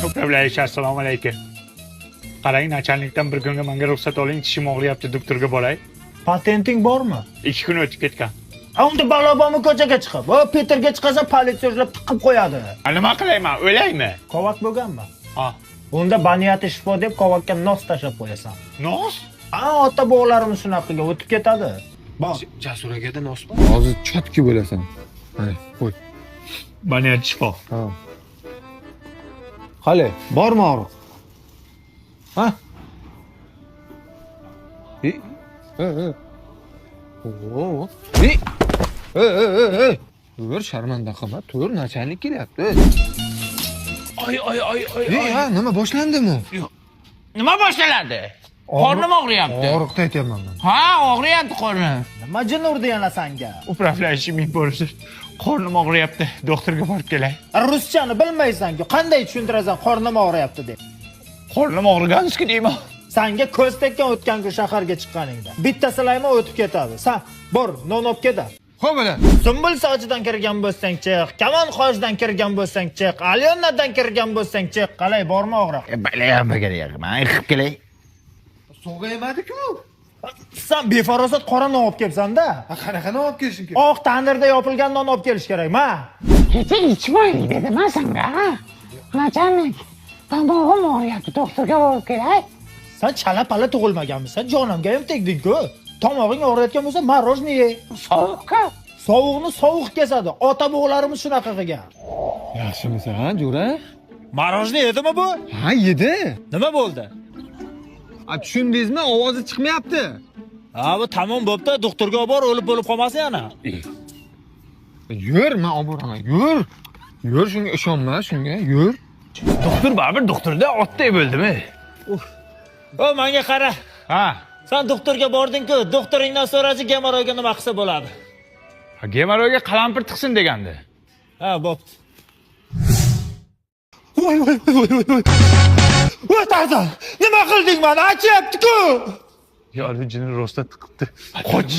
Управляющий, assalomu alaykum. Qarang, начальник dan bir kunga menga ruxsat oling, tishim og'riyapti, doktorga boray. Patenting bormi? 2 kun o'tib ketgan. A unda balo bormi ko'chaga chiqib? O Peterga chiqasa, politsiya ushlab tiqib qo'yadi. A nima qilayman, o'laymi? Kovak bo'lganmi? Ha. Unda baniyati shifo deb kovakka nos tashlab qo'yasan. Nos? A ota bobolarimiz shunaqa qilgan, o'tib ketadi. Bor. Jasur akada nos bor. Hozir чётко bo'lasan. Mana, qo'y. Baniyat shifo. Ha. Qali, bormi og'riq? Ha? E? E, e. Oo. E? E, e, e, e. Tur, sharmanda qilma, tur, начальник kelyapti. Oy oy oy oy. E, ha, nima boshlandimi? Nima boshlanadi? Qornim og'riyapti. Og'riqda aytyapman man. Ha, og'riyapti qornim. Nima jin urdi yana sanga? Управляющий, ming bo'lsin. Qornim og'riyapti, doktorga borib kelay. Ruschani bilmaysan-ku, qanday tushuntirasan qornim og'riyapti deb? Qornim og'riganski deyman. Sanga ko'z tekkan o'tgan kun shaharga chiqqaningda. Bitta silayma, o'tib ketadi. San bor, non olib kel. Xo'p, bola. Sumbul sochidan kirgan bo'lsang chiq, Kamon qoshidan kirgan bo'lsang chiq, Alyonadan kirgan bo'lsang chiq. Qalay, bormi og'riq? Man yiqib kelay. Sog'aymadi-ku. San befarosat qora non olib kelibsan-da. Ha, qanaqa non olib kelishim kerak? Oq tandirda yopilgan non olib kelish kerak, ma. Kecha ichmaylik dedim a sanga. Начальник, tomog'im og'riyapti, doktorga borib kelay. San chala pala tug'ilmaganmisan, jonimga ham tegding-ku. Tomog'ing og'riyotgan bo'lsa, мороженое ye. Sovuqqa. Sovuqni sovuq kesadi. Ota bobolarimiz shunaqa qilgan. Yaxshimisan, jo'ra? Мороженое yedimi bu? Ha, yedi. Nima bo'ldi? A, tushundingizmi? Ovozi chiqmayapti. Ha, bu tamom bo'pti, doktorga olib bor, o'lib bo'lib qolmasin yana. Yur, men olib boraman. Yur. Yur, shunga ishonma, shunga. Yur. Doktor baribir doktorda, otday bo'ldimi? O, menga qara. Ha. San doktorga bording-ku, doktoringdan so'rachi, gemoroyga nima qilsa bo'ladi. Ha, gemoroyga qalampir tiqsin degandi. Ha, bo'pti. Voy voy voy voy voy. Voy Tarzan, nima qilding mani? Achyapti-ku. Yo, jini rostda tiqibdi. Qoch.